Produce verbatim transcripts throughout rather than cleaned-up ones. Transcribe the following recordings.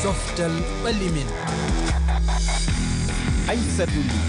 Coftal ɓalli men. Aissatouli.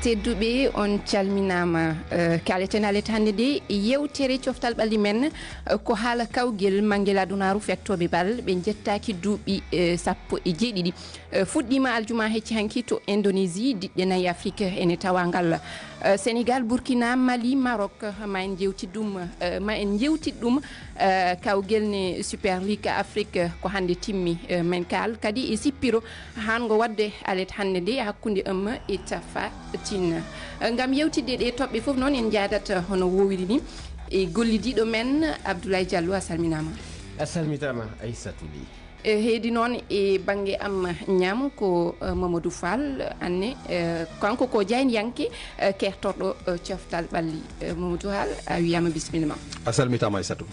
Tedduɓe, on calminaama. Eh, kaleten alet hannde nde yewtere coftal ɓalli men, eh, ko haala kawgel manngel adunaaru fettooɓe bal ɓe njettaaki duuɓi eh, sappo e jeeɗiɗi. Eh, fuɗɗiima aljuma hecci hanki to Indonésie, diɗɗe nayi Afrique ene tawa ngal. Eh, Sénégal, Burkina, Mali, Maroc, ma en jewtit ɗum, eh, ma en jewtit ɗum. Eh, kawgel ne Super League Afrique ko hannde timmi. Eh, men kaal kadi e sippiro haango waɗde alet hannde nde hakkunde M E e Tafa Tine. Eh, ngam yewtidde ɗe toɓɓe fof noon en njaadat hono woowiri ni e gollidiiɗo men Abdoulaye Diallo, a salminaama. A salmitaama Aissatouli. Eh, heedi noon e bannge am ñaamo ko eh, Mamadou Fall Anne, eh, kanko ko jaayndiyanke eh, keertorɗo eh, coftal ɓalli. Eh, Mamadou Fall, a wiyaama bisimilla ma. A salmitaama Aissatou.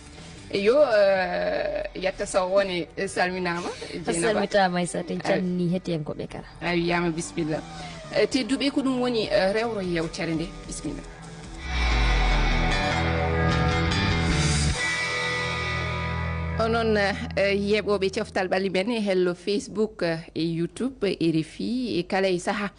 Yo eh, yetta sow wone eh, salminaama. A salmitaama Aissatou, en calminii heɗiyankooɓe kala. A wiyaama bisimilla. Eh, tedduɓe, ko ɗum woni eh, rewro yewtere nde. Bisimilla. Onon eh, yeeɓooɓe coftal ɓalli men e hello Facebook eh, e YouTube, eh, R F I e kala e saha.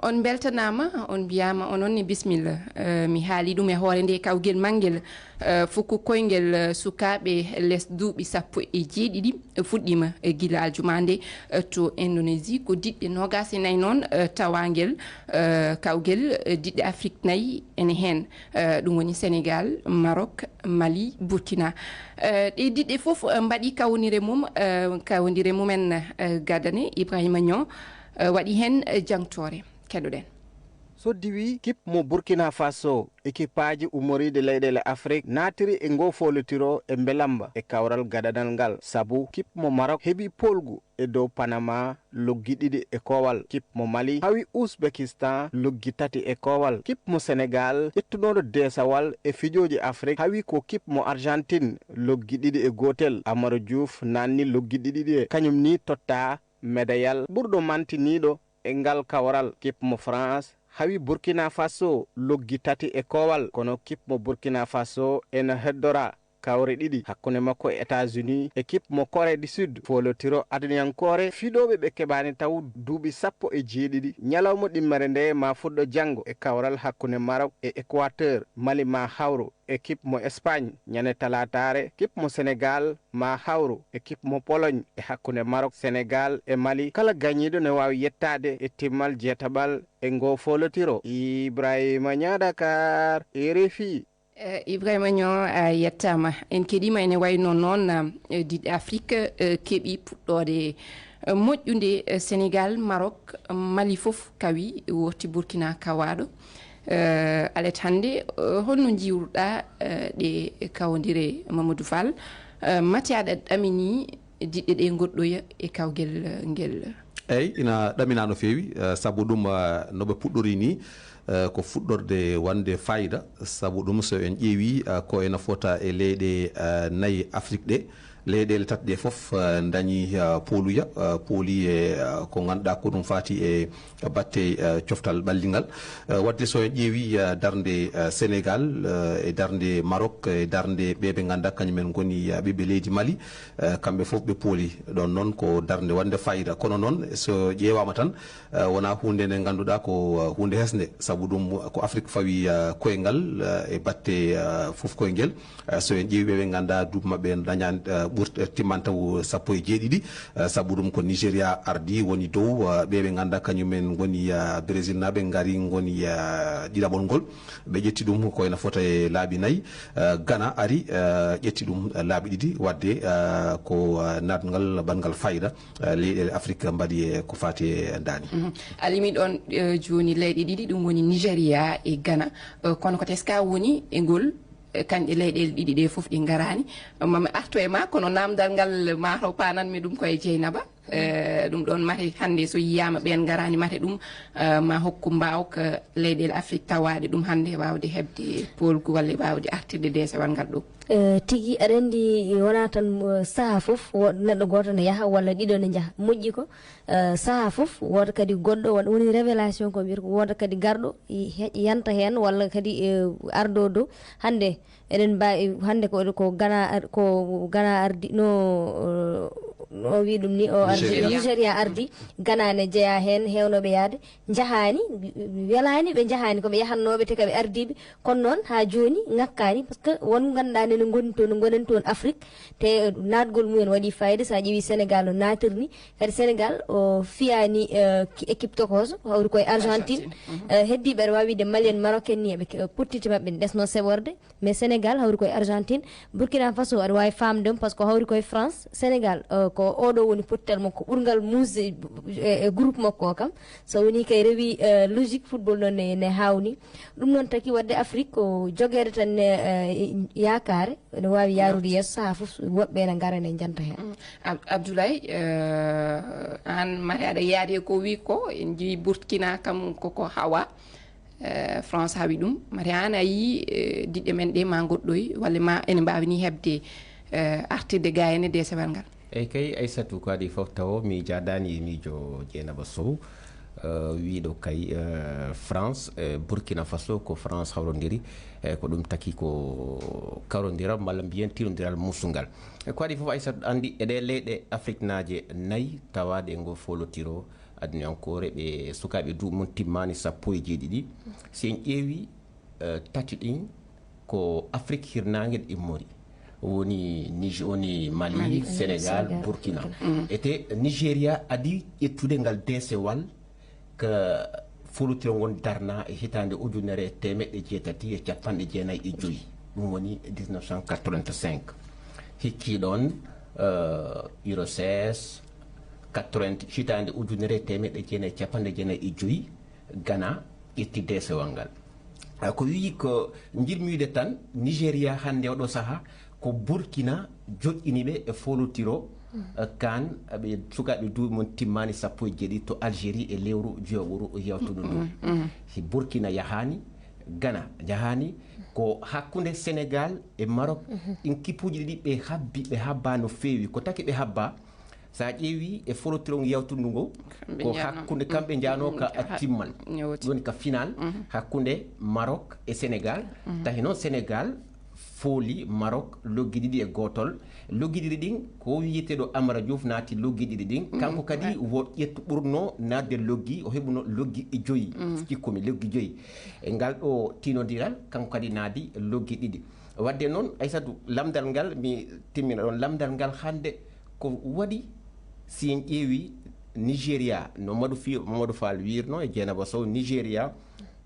On mbeltanaama, on mbiyaama onon ne bisimilla. Eh, mi haali ɗum e hoore nde kawgel manngel, eh, fukku koyngel eh, sukaaɓe les duuɓi sappo e jeeɗiɗi fuɗɗiima eh, gila aljuma nde eh, to Indonésie. Ko diɗɗe noogaas e nayi noon eh, tawaangel eh, kawgel eh, diɗɗe Afrik nayi ene heen. Eh, ɗum woni Sénégal, Maroc, Mali, Burkina. Eh, ɗe diɗɗe fof eh, mbaɗi kawondire mum, eh, kawondire mumen eh, gadane. Ibrahima Niang eh, waɗi heen eh, jangtoore. Keɗoɗen. So diwii, kip mo Burkina Faso, ekipaaji ummoriiɗi leyɗeele Afrik naatiri e ngoo foolotiro e mbelamba e kawral gadanal ngal, sabu kip mo Maroc heɓi poolgu e dow Panama loggi ɗiɗi e koowal. Kip mo Mali hawi Uzbekistan loggi tati e koowal. Kip mo Senegal ƴettunooɗo deesawal e fijooji Afrik hawi ko kip mo Argentine loggi ɗiɗi e gootel. Amaro Diouf naanni loggi ɗiɗi ɗiye, kañum ni totta medayal ɓurɗo mantiniiɗo e ngal kawral. Kip mo France hawi Burkina Faso loggi tati e koowal, kono kip mo Burkina Faso ena heddora kawre ɗiɗi hakkunde makko e États-Unis e kip mo Corée du Sud. Foolotiro aduniyankoore fiɗooɓe ɓe keɓaani taw duuɓi sappo e jeeɗiɗi. Ñalawma ɗimmere nde ma fuɗɗo janngo e kawral hakkunde Maroc e Équateur. Mali ma hawru e kip mo Espagne ñande talaataare. Kip mo Senegal ma hawru e kip mo Pologne e hakkunde Maroc, Senegal e Mali. Kala gañiiɗo ne waawi yettaade e timmal jeetaɓal e ngoo foolotiro. Ibrahima Ñaa, Dakar, R F I. Eh, Ibrahima Niang, a yettaama. En keɗiima ene wayno noon eh, diɗɗe Afrik eh, keɓi puɗɗoode eh, moƴƴunde. Eh, Senegal, Maroc, Mali fof kawi, wooɗti Burkina kawaaɗo. Eh, alet hannde, eh, holno njiiruɗaa eh, ɗe kawondire, Mamadou Fall? Eh, mate aɗa ɗaminii diɗɗe ɗe ngoɗɗoya e kawgel eh, ngel? Eyi, ina ɗamina no feewi, eh, sabu ɗum eh, no ɓe puɗɗori ni eh, ko fuɗɗorde wonde fayida, sabu ɗum so en ƴeewi eh, ko ena fota e leyɗe eh, nayi Afrik ɗe, leyɗeele tati ɗe fof eh, dañi eh, pooluya, eh, pooli e eh, ko ngannduɗaa ko ɗum faati e batte eh, coftal ɓallingal. Eh, wadde so en ƴeewi eh, darnde eh, Senegal eh, e darnde Maroc e darnde ɓe ɓe ngannduɗaa kañumen ngoni eh, ɓiɓɓe leydi Mali, eh, kamɓe fof ɓe pooli. Ɗon noon ko darnde wonde fayida, kono noon so ƴeewaama tan eh, wonaa huunde nde ngannduɗaa ko eh, huunde hesnde, sabu ɗum ko Afrik fawi eh, koyngal eh, e batte eh, fof koyngel. Eh, so en ƴeewi ɓe ɓe ngannduɗaa duuɓi maɓɓe dañaani eh, ɓurt eh, timman taw sappo e jeeɗiɗi. Eh, sabu ɗum ko Nigeria ardi woni dow, eh, ɓe ɓe ngannduɗaa kañumen ngoni eh, Brésil naaɓe ngari ngoni eh, ɗiɗaɓol ngol. Ɓe ƴetti ɗum ko ena fota e laabi nayi. Eh, Ghana ari eh, ƴetti ɗum eh, laabi ɗiɗi, wadde eh, ko eh, naatngal baɗngal fayida eh, leyɗeele Afrik mbaɗi e ko faati e daani. Mhm. A limi ɗoon eh, jooni leyɗe ɗiɗi, ɗum woni Nigeria e Ghana. Eh, kono ko teska woni e ngol eh, kanƴe leyɗeele ɗiɗi ɗe fof ɗi ngaraani. Mami arto e ma, kono naamndal ngal ma taw paananmi ɗum ko e Jeynaba. Eh, ɗum ɗoon mate hannde so yiyaama ɓeen ngaraani, mate ɗum eh, ma hokku mbaawka leyɗeele Afrik tawaaɗe ɗum hannde waawde heɓde poolgu walla waawde artirde deesewal ngal ɗo. Eh, tigi, aɗa anndi wonaa tan eh, sahaa fof wo- neɗɗo gooto ne yaha walla ɗiɗo ne njaha. Moƴƴi ko eh, sahaa fof wooda kadi goɗɗo won- woni révélation ko mbiyata ko wooda kadi garɗo i- he- yanta heen walla kadi eh, ardo dow. Hannde eɗen mbaawi, hannde ko ko Ghana ar- ko Ghana ardino eh, O wi ɗum ni, o ardi, Nigeria. Nigeria ardi, Ghana ne jeyaa heen, heewnooɓe yahde, njahaani, welaani ɓe njahaani, ko ɓe yahannooɓe te ka ɓe ardiiɓe, kono noon haa jooni ŋakkaani, parce que won ngannduɗaa ne, no ngoni toon, no ngonen toon Afrique, te naatgol mumen waɗi fayida, so a ƴeewi Sénégal no naatirni, kadi Sénégal o fiyaani, eh, ki équipe tokooso, hawri koye Argentine. Argentine, mhm. Eh, heddiiɓe aɗa waawi wiide Malien, Marocain ni, eɓe ke-, pottiti maɓɓe ne ɗesno seɓorde. Mais Sénégal hawri koye Argentine, Burkina Faso aɗa waawi faamde ɗum, parce que hawri koye France. Sénégal, euh, ko oɗo woni pottal makko ɓurngal muusde e, e groupe makko o kam. So woni kay rewi, euh, logique football noon ne, ne haawni. Ɗum noon taki waɗde Afrique ko jogeede tan ne, euh, yaakaare, ene waawi yaarude yeeso sahaa fof, woɓɓe ene ngara ne njanta heen. Mm. Ab-, Abdoulaye, euh, aan mari aɗa yaadi e ko wi ko, en njii Burkina kam koko hawa. Eh, France hawi ɗum. Mari aan a yii, eh, diɗɗe men ɗe ma ngoɗɗoy, walla ma ene mbaawi ni heɓde, eh, artirde ga ene deesewal ngal? Eyi kay, Aissatou, ko adii fof tawo mi jaadaani e miijo Dieynaba Sow, eh, wiiɗo kay, eh, France, eh, Burkina Faso ko France hawrondiri, eh, ko ɗum taki ko karondiral malla mbiyen tirondiral musungal. Eh, ko adii fof, Aissatou, anndi e ɗe leyɗe Afriknaaje nayi tawaaɗe e ngo foolotiro adunankoore, ɓe sukaaɓe duuɓi mum timmaani sappo e jeeɗiɗi. Si en ƴeewi, eh, tati ɗin ko Afrik hirnaange ɗe immori. Woni Nij-, woni Mali, Mali, Sénégal, Sénégal, Burkina. Burkina. Mm. Ete Nigeria adii ƴettude ngal deesewal ka foolotiro ngon darna e hitaande ujunere e teemeɗɗe jeetati e capanɗe jeenayi e joyi. Ɗum woni dix-neuf cent quatre-vingt-cinq. Hikkii ɗon, eh, Uro seize, quatre-vingts, hitaande ujunere e teemeɗɗe jeenayi e capanɗe jeenayi e joyi, Ghana ƴetti deesewal ngal. Ah, ko wiyi ko njirmi wiide tan, Nigeria hannde oɗo saha ko Burkina joƴƴini ɓe e foolotiro, eh, kan, eh, ɓe sukaaɓe duuɓi mum timmaani sappo e jeeɗiɗi to Algérie e lewru jowaɓuru yawtundu ndu. Mm, mm. Si Burkina yahaani, Ghana yahaani, ko hakkunde Sénégal e Maroc, mhm, ɗin kippuuji ɗiɗi ɓe habbi, ɓe habba no feewi. Ko taki ɓe habba, so a ƴeewi e foolotiro ngu yawtundu ngu, kamɓe ko njaano, hakkunde kamɓe njaano ka, mm, ha-, timmal. Ñewti. Ɗum woni ka final, mhm, hakkunde Maroc e Sénégal. Mhm. Tahi noon Sénégal fooli Maroc loggi ɗiɗi e gootol. Loggi ɗiɗi ɗin, ko wiyeteeɗo Amara Diouf naati loggi ɗiɗi ɗin. Mhm. Kanko kadi, mm, wo ƴettu ɓurno naatde loggi, o heɓuno loggi e joyi. Mhm. Cikkumi loggi joyi. E ngal ɗo tinondiral, kanko kadi naadi loggi ɗiɗi. Wadde noon, Aissatou, lamndal ngal, mi timmina ɗon, lamndal ngal hannde ko waɗi, si en ƴeewi Nigeria, no Mamadou Fi-, Mamadou Fall wiirno e Dieynaba Sow, Nigeria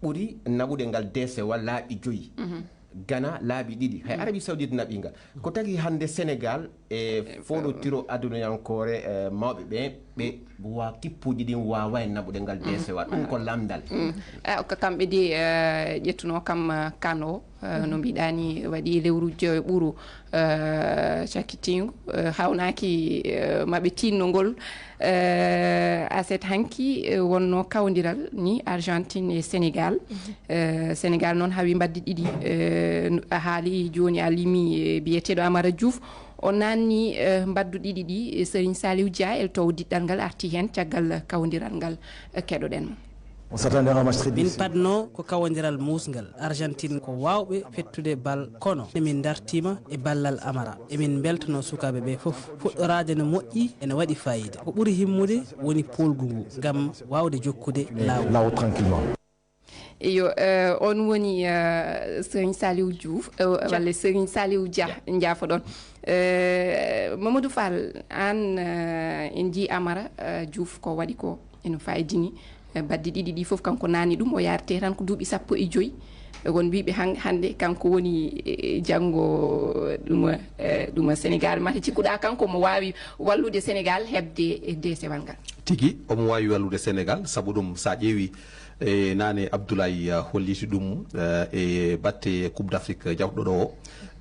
ɓuri naɓude ngal deesewal laabi joyi. Mhm. Ghana laabi ɗiɗi. Hay, mhm, Arabie Saoudite naɓi ngal. Ko tagi hannde Sénégal e, e foolotiro adunayankoore, eh, mawɓe ɓe, ɓe wa-, kippuuji ɗin waawaani naɓude ngal, mhm, deesewal. Ɗum ko lamndal. Mm. Eh, ko kamɓe de, eh, ƴettuno kam, eh, kan o. Eh, no mbiɗa ni, waɗi lewru joy ɓuru, eh, cakkitingu, eh, hawnaaki, eh, maɓe tinnogol. Eh, aset hanki, eh, wonno kawdiral ni Argentine e Sénégal. Mhm. Eh, Sénégal noon hawi mbaddi ɗiɗi, eh, a haali jooni a limi, eh, biyeteeɗo Amara Diouf. O naanni, eh, mbaddu ɗiɗi ɗi, eh, Serigne Saliou Dia, eltowo diɗɗal ngal arti heen caggal kawdiral ngal, eh, keɗoɗen mo. On s'attendait à un match très difficile. Min padno ko kawondiral muusngal. Argentine ko waawɓe fettude bal, kono emin dartiima e ballal Amara. Emin mbeltano sukaaɓe ɓe fof. Fuɗɗoraade no moƴƴi, ene waɗi faayiida. Ko ɓuri himmude woni poolgu ngu, ngam waawde jokkude laawol. Laawol tranquillement. Iyo, eh, on woni, eh, Serigne Saliou Diouf, eh, Dia. Walla Serigne Saliou Dia, Dia. Njaafo-ɗon. Eh, Mamadou Fall, aan, eh, en njii Amara, eh, Diouf ko waɗi ko ene faayiɗini, eh, badɗe ɗiɗi ɗi fof kanko naanni ɗum, o yaarete tan ko duuɓi sappo e joy. Eh, won wiyɓe han-, hannde kanko woni, eh, janngo ɗum, eh, ɗum Sénégal. Mate cikkuɗaa kanko mo waawi wallude Sénégal heɓde, eh, deesewal ngal? Tigi, omo waawi wallude Sénégal, sabu ɗum so a ƴeewi e naane Abdoulaye, eh, holliti ɗum, eh, e batte Coupe d'Afrique jawtuɗo ɗo o.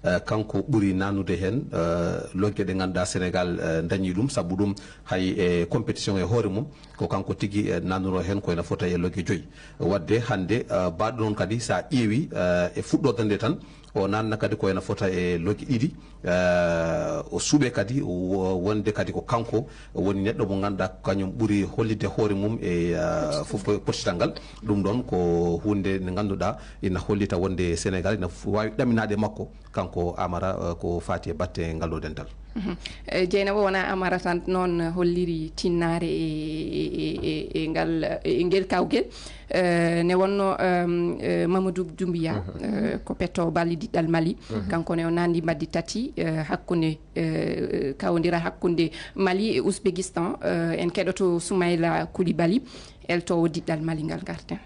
Eh, kanko ɓuri naannude heen, eh, logge ɗe ngannduɗaa Sénégal, eh, dañi ɗum, sabu ɗum hay e compétition e hoore mum, ko kanko tigi, eh, naannuno heen ko ena fota e logge joyi. Waɗde hannde, eh, baɗɗo noon kadi so a ƴeewi, eh, e fuɗɗorde nde tan, O naatna kadi ko ena fota e logge ɗiɗi, eh, o suɓe kadi wo-, wonde kadi ko kanko woni neɗɗo mo ngannduɗaa ko kañum ɓuri hollitde hoore mum e, eh, fof po-, pottital ngal. Ɗum ɗoon ko huunde nde ngannduɗaa ina hollita wonde Senegaal ina f-, waawi ɗaminaade makko, kanko Amara, eh, ko faati e batte ngal ɗo dental. Mhm. Eh, Jeynaba, wonaa Amara tan noon holliri tinnaare e, e, e, e, e ngal, e ngel kawgel. Eh, ne wonno, ehm, eh, Mamadou Doumbouya, eh, ko petto balli diɗɗal Mali. Kanko ne o nandi mbaddi tati, eh, hakkunde, eh, kawondiral hakkunde Mali e Ouzbékistan. Eh, en keɗoto Soumaïla Koulibaly, eltowo diɗɗal Mali ngal, ngarten.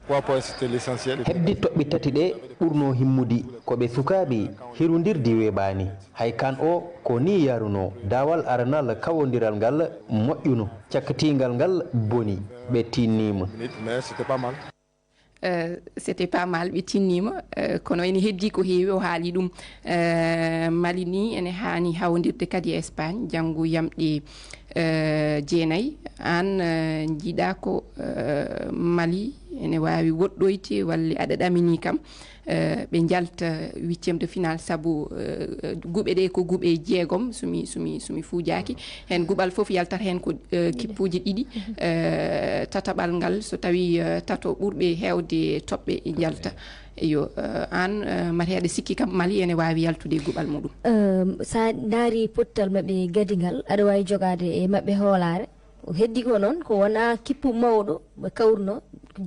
Trois points, c'était l'essentiel. Heddi toɓɓe tati ɗe ɓurno himmudi ko ɓe sukaaɓe hirondirdi weeɓaani. Hay kan o ko ni yarunoo. Daawal aranal kawondiral ngal moƴƴuno. Cakkitiingal ngal boni. Ɓe tinniima. Mais c'était pas mal. Euh, c'était pas mal, ɓe tinniima, euh, kono ene heddii ko heewi, o haali ɗum. Euh, Mali ni ene haani hawondirde kadi e Espagne, janngo yamɗe, euh, jeenayi. Aan, euh, njiɗaa ko, euh, Mali ene waawi woɗɗoyde, walla aɗa ɗaminii kam, euh, ɓe njalta huitième de finale, sabu, euh, guɓe ɗe ko guɓe jeegom, so mi, so mi, so mi fuujaaki. Heen guɓal fof yaltata heen ko, eh, kippuuji ɗiɗi. Eh, tataɓal ngal, so tawii, eh, tato ɓurɓe heewde toɓɓe njalta. Eyo, eh, aan, eh, mate aɗa sikki kam Mali ene waawi yaltude e guɓal muɗum? Ehm, so a ndaari pottal maɓɓe gadi ngal, aɗa waawi jogaade e maɓɓe hoolaare. Ko heddi ko noon, ko wonaa kippu mawɗo ɓe kawruno.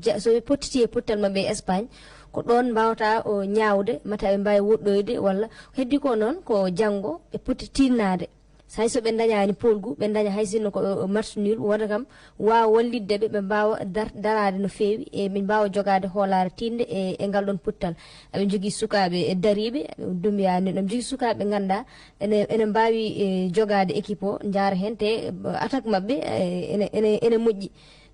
Ja-, so ɓe pottiti e pottal maɓɓe e Espagne, ko ɗoon mbaawata o ñaawde, mata ɓe mbaawi woɗɗoyde, walla heddi ko noon, ko janngo ɓe poti tinnaade. So hay so ɓe ndañaani poolgu, ɓe ndaña hay sinno ko, o, match nul, wota kam waawa wallitde ɓe, ɓe mbaawa dar-, daraade no feewi, e ɓe mbaawa jogaade hoolaare tiiɗnde e, e ngal ɗoon pottal. Aɓe njogii sukaaɓe e dariiɓe, ɓe dumbiyaani, ɓe njogii sukaaɓe ɓe ngannduɗaa ene, ene mbaawi, e, jogaade équipe o, njaara heen, te, e, attaque maɓɓe, e, ene, ene, ene moƴƴi.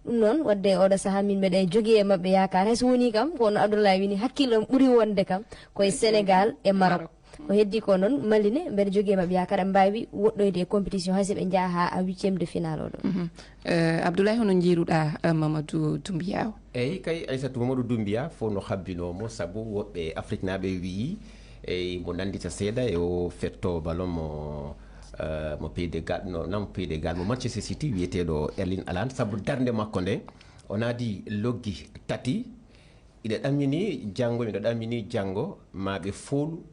Ɗum noon, waɗde oɗo sahaa min mbeɗa jogii e maɓɓe yaakaar. Hay so wonii kam, ko no Abdoulaye wini, hakkille am ɓuri wonde kam koye Sénégal e Maroc. Ko heddi ko noon, Mali ne mbeɗa jogii e maɓɓe yaakaar, ɓe mbaawi woɗɗoyde e compétition, hay so ɓe njaha haa huitième de finale o ɗo. Mhm. Eh, Abdoulaye, hono njiiruɗaa, eh, Mamadou Doumbouya o? Eyi kay, Aissatou, Mamadou Doumbouya fof no habbinoo mo, sabu woɓɓe Afriknaaɓe wiyi, eyi, mo nanndita seeɗa e o fetto ballon mo, eh, mo Pays de Galles, no, non, Pays de Galles, mo Manchester City, wiyeteeɗo Erling Haaland, sabu darnde makko nde, o naadi loggi tati. Ina ɗammini janngo, ina ɗammini janngo, ma ɓe foolu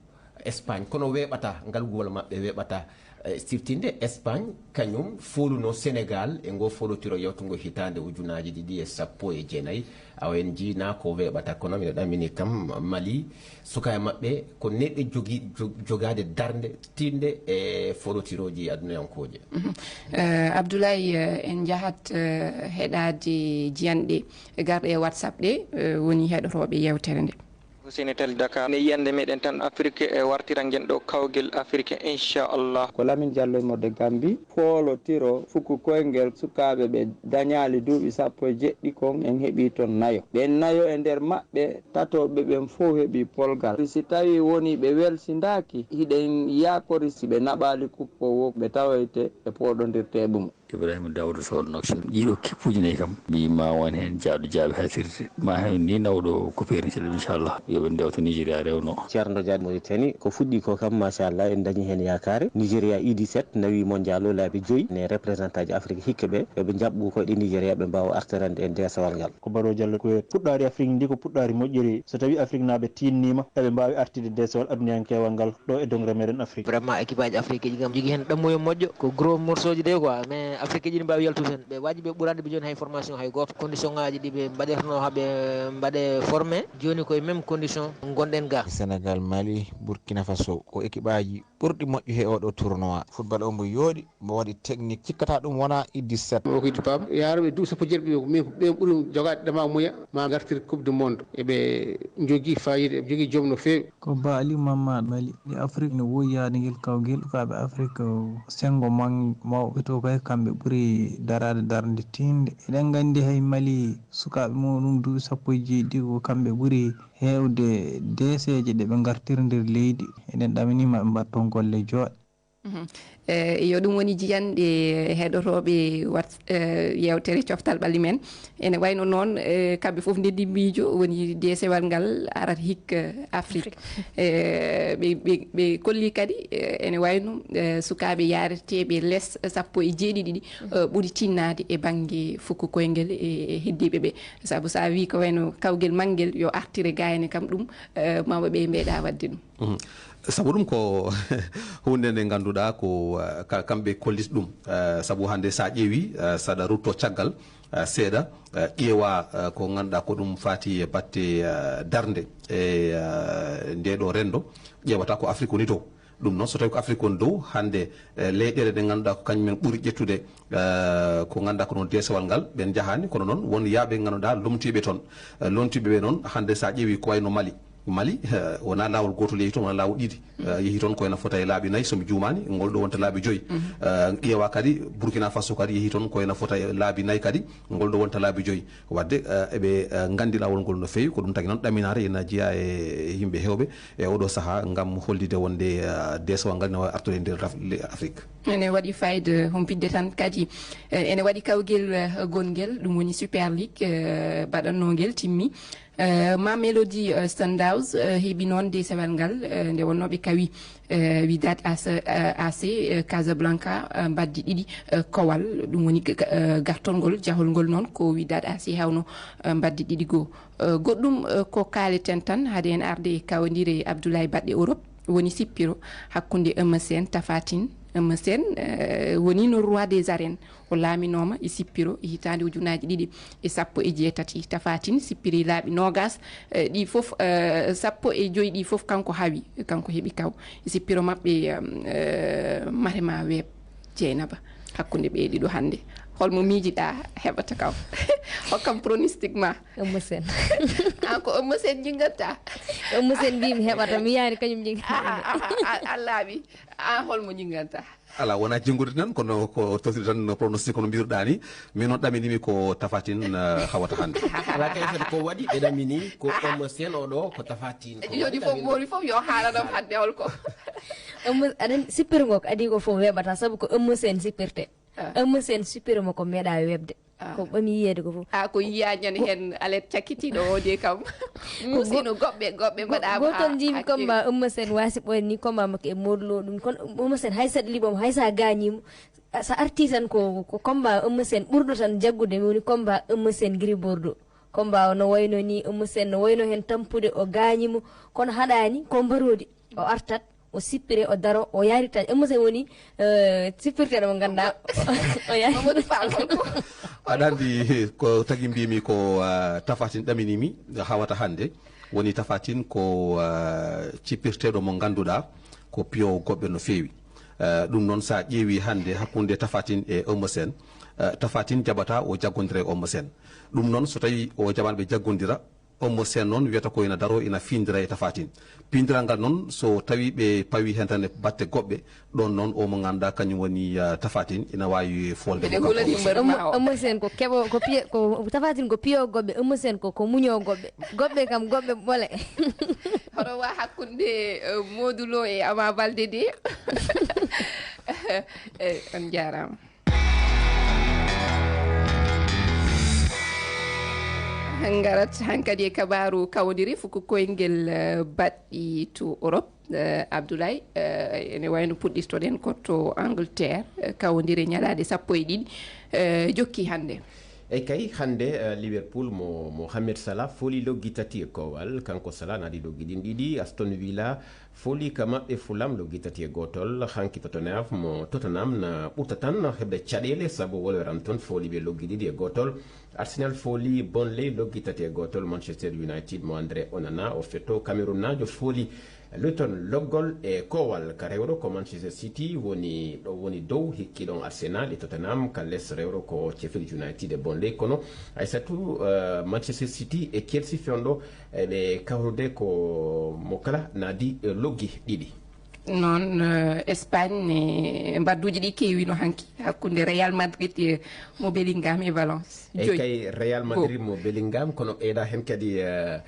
Espagne, kono weeɓata, ngal guwal maɓɓe weeɓata. Eh, sirtinde Espagne, kañum fooluno Sénégal e ngo foolotiro yawtungo hitaande ujunaaji ɗiɗi e sappo e jeenayi. Awa en njiinaa ko weeɓata, kono ina ɗammini kam Mali, sukaaɓe maɓɓe ko neɗɗe jogi-, jo-, jogaade darnde tiiɗnde e foolotirooji adunayankooje. Mhm. Eh, Abdoulaye, eh, en njahat, eh, heɗaade jiyanɗe garɗe e WhatsApp ɗe, eh, woni heɗotooɓe yeewtere nde. Hussein Tall Dakar. Ne yiyande meɗen tan Afrique e wartira ngen ɗo kawgel Afrique, inchallah. Ko Lamine Diallo e Modde Gambi. Foolotiro fukku koyngel sukaaɓe ɓe dañaali duuɓi sappo e jeɗɗi kon, en heɓii ton nayo. Ɓen nayo e nder maɓɓe, tatooɓe ɓen fow heɓii polgal. Si tawii wonii ɓe welsindaaki, hiɗen yaakori si ɓe naɓaali kuppoowo, ɓe tawoyte e pooɗondirteeɓe mum. Ibrahima Daouda Sow Nouakchott. Ɗiɗo kippuuji nayi kam, mbiyi ma won heen jaaɗo jaabi haa sirti. Ma heen ni nawɗo coupure seeɗa, inchallah. Yo ɓe ndewto Nigeria rewno. Ceerno Dia Mauritanie, ko fuɗɗi ko kam, machallah, en dañi heen yaakaare. Nigeria U dix-sept nawi mondial o laabi joyi. Ne représentant ji Afrique hikke ɓe, yo ɓe njaɓɓu koyɗe Nigeria, ɓe mbaawa artirande en deesawal ngal. Ko Baro Diallo, ko puɗɗaari Afrique ndi ko puɗɗaari moƴƴiri. So tawii Afriknaaɓe tiinniima, eɓe mbaawi artirde deesawal adunankeewal ngal ɗo e doŋre meɗen Afrique. Vraiment, équipe aji Afrique ji kam jogii heen ɗammuyo moƴƴo, ko gros morceau ji de quoi, mais Afrique ji ne mbaawi yaltude heen. Ɓe waaji ɓe ɓuraade ɓe jooni hay formation hay gooto. Condition ngaji ɗi ɓe mbaɗirno haa ɓe mbaɗe formé, jooni koye même condition ngonɗen ga. Sénégal, Mali, Burkina Faso, ko équipe aji ɓurɗi moƴƴo he oɗo tournoi. Football o mbo yooɗi, mbo waɗi technique. Cikkata ɗum wona U dix-sept. O ko Idi Pape, yaaruɓe duuɓi sappo jeetati ɓe, ko min, ɓe ɓuri jogaade dama muya, ma gartir Coupe du Monde. Eɓe njogii fayida, eɓe njogii joom no feewi. Ko Ba Aliou Mamman Mali. Nde Afrik ne woyi yaade ngel kawgel, sukaaɓe Afrik, o, senngo man-, mawɓe to kay, kamɓe ɓuri daraade darnde tiiɗnde. Eɗen nganndi hay Mali, sukaaɓe muɗum duuɓi sappo e jeeɗiɗi, ko kamɓe ɓuri heewde deeseeje ɗe ɓe ngartiri nder leydi. Eɗen ɗaminii ma ɓe mbaɗ toon golle jooɗɗe. Mhm. Eh, yo ɗum woni jiyanɗe heɗotooɓe wat eh, yewtere coftal ɓalli men. Ene wayno noon eh, kamɓe fof ndenndi miijo woni desewal ngal arat hik eh, Afrique. Eh, ɓe, ɓe, ɓe kolli kadi eh, ene wayno eh, sukaaɓe yaareteeɓe les sappo e jeeɗiɗi ɗi eh, ɓuri tinnaade e bannge fukko koyngel e e heddiiɓe ɓe. Sabu so a wii ko wayno kawgel manngel yo artire gaayne kam ɗum eh, mawɓe ɓe meeɗa waɗde ɗum. Mhm. Sabu ɗum ko huunde nde ngannduɗaa ko eh, ka- kamɓe kollit ɗum. Eh, sabu hannde so a ƴeewi eh, saɗa rutto caggal eh, seeɗa eh, ƴeewa eh, ko ngannduɗaa ko ɗum faati e batte eh, darnde e eh, nde ɗo renndo ƴeewata ko Afrik woni dow. Ɗum noon so tawi ko Afrik woni dow hannde eh, leyɗeele ɗe ngannduɗaa ko kañum en ɓuri ƴettude eh, ko ngannduɗaa ko ɗon desewal ngal ɓen njahaani kono noon won yaaɓe ngannduɗaa lomtiiɓe toon. Eh, lomtiiɓe ɓe noon hannde so a ƴeewi ko wayno Mali Mali eh, wonaa laawol gootol yehi toon wona laawol ɗiɗi. Eh, yehi toon ko ena fota e laabi nayi so mi juumaani ngol ɗo wonta laabi joyi. Eh, ƴeewa kadi Burkina Faso kadi yehi toon ko ena fota e laabi nayi kadi ngol ɗo wonta laabi joyi. Wadde eh, eɓe eh, nganndi laawol ngol no feewi ko ɗum tagi noon ɗaminaare ena jeyaa e yimɓe heewɓe e oɗo sahaa ngam hollitde wonde eh, desewal ngal ene waawi artude e nder Af- le- Afrik. Ene waɗi fayida humpitde tan kadi eh, ene waɗi kawgel eh, gongel ɗum woni Super League eh, baɗannongel timmi. Eh, ma Melody eh, Sundowns eh, heɓi noon desewal ngal eh, nde wonnoo ɓe kawi eh, Wydad AC eh, Casablanca eh, mbaddi ɗiɗi eh, kowal. Ɗum woni ga- eh, gartol ngol jahol ngol noon ko Wydad AC hawno eh, mbaddi ɗiɗi goo. Eh, goɗɗum eh, ko kaaleten tan hade en arde e kawandire Abdoulaye Baɗɗe Europe woni sippiro hakkunde Eumeu Sène Tapha Tine. Eumeu Sène eh, woni no roi des arènes o laaminooma e sippiro e hitaande ujunaaji ɗiɗi e sappo e jeetati. Tapha Tine sippiri laaɓi noogas eh, ɗi fof eh, sappo e joyi ɗi fof kanko hawi kanko heɓi kaw e sippiro maɓɓe eh, Marema Web Jeynaba. Hakkunde ɓe ɗiɗo hannde holmo miijiɗa heɓata kaw? Hokkam pronostic ma. Eumeu Sène. An ko Eumeu Sène jingatta? Eumeu Sène mbimi heɓata mi yaani kañum jinga. Aha, aha, a- a laaɓi. An holmo jinganta? Ala wona jingude tan kono ko tawtide tan no pronostic kono mbirɗa ni. Min noon ɗaminimi ko Tapha Tine eh, hawata hannde. Ala kay fed ko waɗi ɓe ɗamini ko Eumeu Sène oɗo ko Tapha Tine ko joni waɗi fof ɗamini. Mori fof yo haalanam hannde holko? Eumeu aɗan sippirgo ko adi ko fof weɓata sabu ko Eumeu Sène sippirte. Eumeu Sène sippirmo ko meeɗa weɓde. Ko ɓami yiyeede ko fof. A ko yiya ñande heen alet cakkitiiɗo o de kam. Musino goɓɓe goɓɓe mbaɗaama. Gooto njimi combat Eumeu Sène waasi ɓoyde ni combat makko e Modou Lo ɗum kono Eumeu Sène hay saɗa liɓomo hay sa gaañimo. Sa arti tan ko ko combat Eumeu Sène ɓurɗo tan jaggude mi woni combat Eumeu Sène Gris Bordeaux. Combat o no wayno ni Eumeu Sène no wayno heen tampude o gaañimo kono haɗaani ko mbaroodi o artat o sippire o daro o yarita Eumeu Sène woni eh, sippirteɗo mo ganduɗa o yari. Mamadou Fall holko? Aɗa anndi ko tagi mbimi ko ah, Tapha Tine ɗaminimi hawata hannde woni Tapha Tine ko ah, cippirteɗo mo ngannduɗaa ko piyowo goɓɓe no feewi. Eh, ɗum noon so a ƴeewi hannde hakkunde Tapha Tine e Eumeu Sène eh, Tapha Tine jaɓata o jaggondira e Eumeu Sène. Ɗum noon so tawi o jaɓaani ɓe jaggondira Eumeu Sène noon wiyata ko ina daroo ina fiindira e Tapha Tine. Piindiral ngal noon so tawii ɓe pawii heen tan e batte goɗɗe ɗoon noon o mo ngannduɗaa kañum woni ah, Tapha Tine ina waawi foolde mo kanko. Eumeu Sène ko keɓo ko piye ko Tapha Tine ko piyo goɓɓe Eumeu Sène ko ko muño goɓɓe goɓɓe kam goɓɓe ɓole. Hoto wa hakkunde eh, Modou Lo e Ama Baldé de. Eh, on njaaraama. Ngarat hankadi e kabaaru kawodiri fuku koyngel eh, baɗɗi to Europe. Eh, Abdoulaye eh, ene wayno puɗɗistoɗen ko to Angleterre eh, kawodire ñalaɗe sappo e ɗiɗi eh, jokki hannde. Eyi kay hannde eh, Liverpool mo Mohamed Salah fooli loggi tati e kowal kanko Salah naadi loggi ɗin ɗiɗi Aston Villa fooli ka maɓɓe Fulham loggi tati e gootol hanki Tottenham mo Tottenham na ɓurta tan heɓde caɗeele sabu Wolverhampton fooli ɓe loggi ɗiɗi e gootol. Arsenal fooli Burnley loggi tati e gootol Manchester United mo André Onana o fetto Camerounnajo fooli Luton loggol e kowal ka rewro ko Manchester City woni ɗo woni dow hikki ɗon Arsenal e Tottenham ka les rewro ko Sheffield United e Burnley kono Aysatu eh, Manchester City e Chelsea fewndo eɓe kawrude ko mo kala naadi eh, loggi ɗiɗi. Noon, eh, Espagne ne mbadduuji ɗi keewino hanki hakkunde Real Madrid, eh, mo Bellingham e Valence. Eyi, joyi kay, Real Madrid mo Bellingham, kono ɓeyda heen kadi, eh,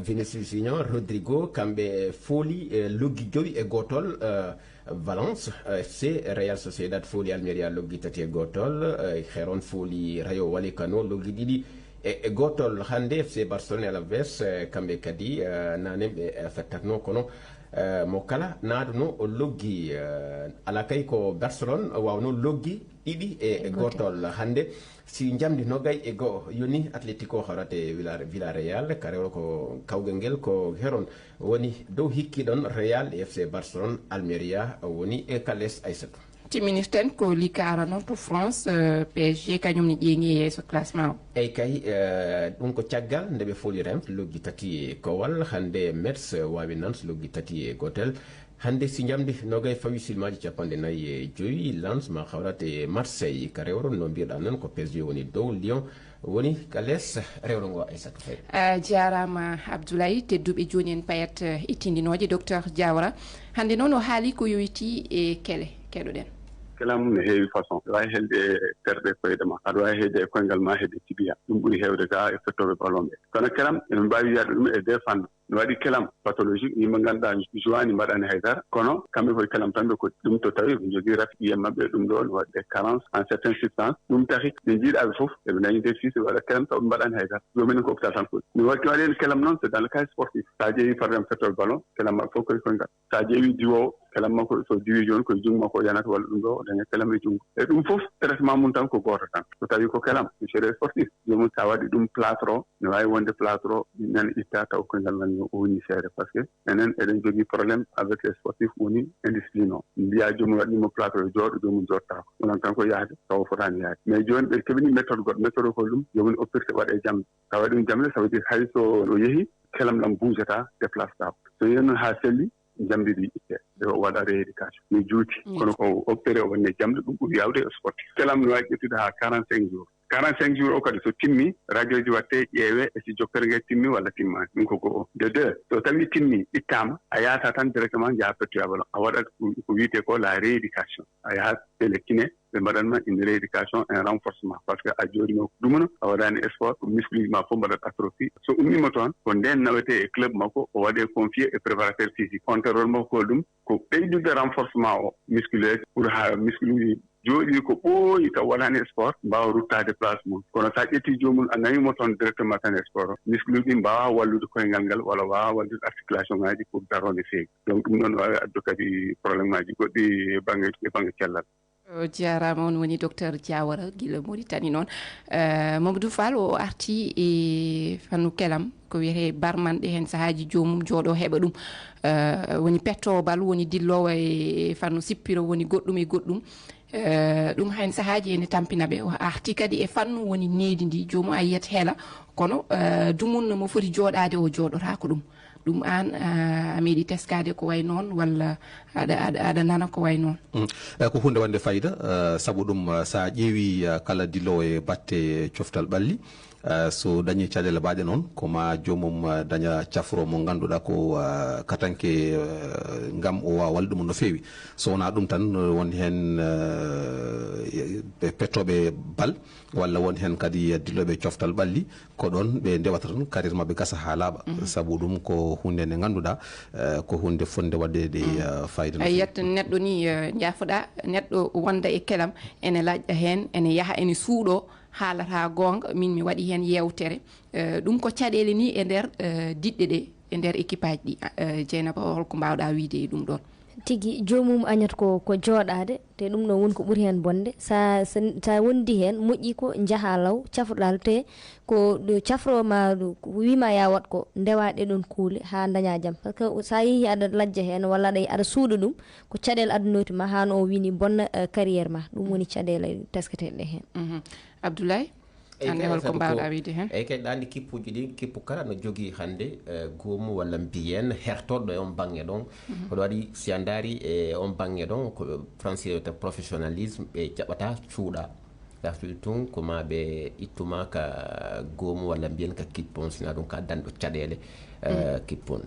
Vinicius Junior, Rodrigo, kamɓe fooli, eh, loggi jowi e gootol, eh, Valence, eh, F C, Real Sociedad fooli Almeria loggi tati e gootol, eh, Heron fooli Rayo Vallecano loggi ɗiɗi e, e gootol. Hannde F C Barcelone e Alaves, eh, kamɓe kadi, eh, naane ɓe, eh, fettatno, kono, eh, mo kala naaduno o loggi, eh, ala kay ko Barcelone wawno loggi ɗiɗi e, e gootol. Hannde si njamdi nogay e go'o yoni, Atletico hawrata e Villar-, Villarreal, ka rewro ko kawgal ngel ko Heron woni dow hikki ɗon, Real e F C Barcelone, Almeria woni e Kales Aysatu. Timminirten ko ligue ara noon to France, eh, P S G kañum ne ƴeeŋi e yeeso classement o. Eyi kay, eh, ɗum ko caggal nde ɓe fooli Reims loggi tati e kowal, hannde Metz waawi Nantes loggi tati e gootel. Hannde si njamdi nogay fawi silmaaji capanɗe nayi e joyi, Lens ma hawrat e Marseille ka rewro, no mbiɗa noon ko P S G woni dow, Lyon woni ka les rewro ngo, Aysatu Faye. A jaaraama Abdoulaye, tedduɓe, jooni en payat, eh, ittindinooje Docteur Diawara. Hannde noon o haali ko yowitii e kele, keɗoɗen. Kelam no heewi façon. Aɗa waawi helde e terɗe koyɗe ma. Aɗa waawi helde e koyngal ma, helde tibiya. Ɗum ɓuri heewde ga e fettooɓe ballon ɓe. Kono kelam, emin mbaawi wiyaade ɗum e deux fannu. No waɗi kelam pathologique, yimɓe ngannduɗaa jowaani mbaɗaani hay dara, kono kamɓe fof kelam tan ɓe koɗi. Ɗum to tawi ɓe njogii rafi ɓiye maɓɓe, ɗum ɗo no waɗde carence en certaines substances. Ɗum tahi ɓe njiiɗaa ɓe fof, eɓe ndañi déficit, ɓe waɗa kelam taw ɓe mbaɗaani hay dara. Joomum en ko hôpital tan koɗi. Mi watti waɗi en kelam noon, c'est dans le cas sportif. So a ƴeewi par exemple fettooɓe ballon, kelam maɓɓe fof koye koyngal. So a ƴeewi diwoowo, kelam makko, so diwi jooni, koye junngo makko o yanata walla ɗum ɗo, o daña kelam e junngo. E ɗum fof, traitement mum tan ko gooto tan. So tawi ko kelam, c'est sportif. Joomum, so a waɗi ɗum plâtre o, ne waawi wonde plâtre o, nana itta taw koyngal ngal no o woni seeɗa. Parce que enen eɗen jogii problème avec les sportifs, woni indiscipline o. Mbiya joomum waɗnimo plâtre o jooɗo, joomum jooɗtaako. Wonani tan ko yahde, taw o fotaani yahde. Mais jooni ɓe keɓini méthode goɗɗo, méthode o ko ɗum, joomum opéré waɗa e jamɗe. Sa waɗi ɗum jamɗe, ça veut dire hay so o yehi, kelam ɗam buujata, déplacetako. So yehi noon haa selli, jamɗe ɗi itte, ɓe waɗa rééducation. Mi juuti, kono ko opéré o wonne jamɗe, ɗum ɓuri yawde e sport. Kelam no wawi ƴettude haa quarante-cinq jours. Quarante-cinq jours o kadi so timmi, radio ji watte, ƴeewe e si jokkere nge timmi walla timmaani. Ɗum ko go'o. De deux, so tawi timmi, ittama, a yahata tan directement njaha pettoyabalo. A waɗat ko, ko wiyete ko la rééducation. A yahat tele kiné, ɓe mbaɗan ma une rééducation, un renforcement. Parce que a jooɗima ko ɗumano, a waɗani sport, ko muscle uji ma fof mbaɗat atrophie. So ummima toon, ko nden nawete e club makko, o waɗe confié e préparateur physique. Entraîneur makko ko ɗum, ko ɓeydude renforcement o musculaire pour ha muscle uji jooɗi ko ɓooyi taw waɗani sport, mbawa ruttade place mum. Kono sa ƴetti joomum a nawimo toon directement tan e sport o, muscle uji ɗi mbawa wallude koyngal ngal walla wawa wallude articulation ngaji pour daro no feewi. Donc ɗum ɗon wawi addu kadi problème ngaji goɗɗi e bangge, e bangge cellal. O jarama, on woni docteur Diawara gila Mauritanie noon. Eh, Mamadou Fall o arti e fannu kelam, ko wiyete barmanɗe, hen sahaji joomum jooɗo heɓa ɗum. Eh, woni petto bal, woni dillowo e fannu sippiro, woni goɗɗum e goɗɗum. Eh, ɗum hen sahaji ene tampina ɓe. O arti kadi e fannu woni needi ndi, joomum a yiyat hela, kono, eh, dumunna mo foti jooɗade o jooɗotako ɗum. Ɗum an, eh, a meeɗi teskade ko way noon, walla aɗa, aɗa, aɗa nana ko way noon? Mm. Eh, ko hunde wonde fayida, eh, sabu ɗum, eh, sa ƴeewi, eh, kala dillowo e batte coftal ɓalli, eh, so dañi caɗele baɗe noon, ko ma joomum, eh, daña cafro mo ganduɗa ko, eh, katanke, eh, ngam o wawa wallude ɗum no feewi. So wona ɗum tan, eh, won hen, eh, e pettoɓe bal, walla won hen kadi, eh, dilloɓe coftal ɓalli, ko ɗon ɓe ndewata tan, carrière maɓɓe gasa ha laaɓa. Mhm. Sabu ɗum ko hunde nde ganduɗa, eh, ko hunde fonde waɗede, eh, fayida no feewi. A yiyat neɗɗo ni, eh, jaafoɗa, neɗɗo wonda e kelam, ene laƴƴa hen, ene yaha, ene suuɗo, haalata goonga, min mi waɗi hen yewtere. Eh, ɗum ko caɗele ni e nder, eh, diɗɗe ɗe, e nder équipage ɗi. Eh, Dieynaba, holko mbawɗa wiide e ɗum ɗon? Tigi, joomum añata ko, ko jooɗaade, te ɗum ɗon woni ko ɓuri heen bonde. Sa, sa, sa wondi heen, moƴƴi ko njaha law, cafroɗaa, te ko ɗo cafro ma, ɗo ko wima ya waɗ ko, ndewa ɗe ɗon kuule haa daña jam. Parce que sa yehi aɗa lajja heen, walla aɗa, aɗa suuɗa ɗum, ko caɗeele adunoti ma, haa no o wini bonna, eh, carrière ma. Ɗum woni caɗeele tesketeeɗe ɗe heen. Mhm. Abdoulaye? Eyi, hannde kay, holko sabu ko mbawɗa wiide heen? Eyi, kay, ɗaandi kippuuji ɗi, kippu kala no jogii hannde, eh, goomu walla mbiyen hertorɗo e on baŋŋe ɗon. Mhm. Hono waɗi si a ndaari e on baŋŋe ɗon, ko français wiyata professionnalisme, ɓe jaɓata cuuɗa. Tafil tun ko ma ɓe ittuma ka goomu walla mbiyen ka kippon, sina ɗum ka danɗo caɗeele, eh, kippon.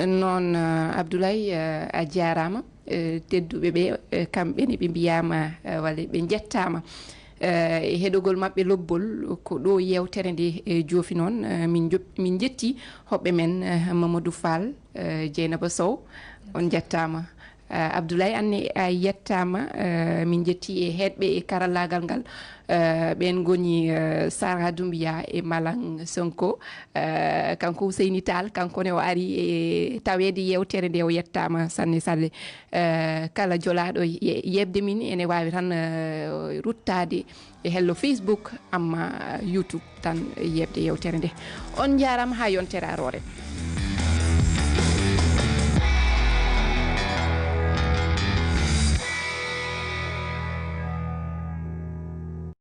Noon, eh, Abdoulaye, eh, a jaaraama. Eh, tedduɓe ɓe, eh, kamɓe ne ɓe mbiyaama, eh, walla ɓe njettaama, eh, e heɗogol maɓɓe lobbol. Ko ɗo yeewtere nde, eh, joofi noon, eh, min njo-, min njetti hoɓɓe men, eh, Mamadou Fall, eh, Dieynaba Sow, on njettaama. Eh, Abdoulaye, anne a yettaama, eh, min njetti e heɗɓe e karallaagal ngal, eh, ɓeen ngoni, eh, Sara Doumbia e Malang Sonko, eh, kanko Ouseyni Tall, kanko ne o ari e taweede yeewtere nde, o yettaama sanne salle. Eh, kala jolaaɗo ye-, yeɓde min ene waawi tan, eh, ruttaade e hello Facebook, amma YouTube tan yeɓde yeewtere nde. On njaaraama haa yontere aroore.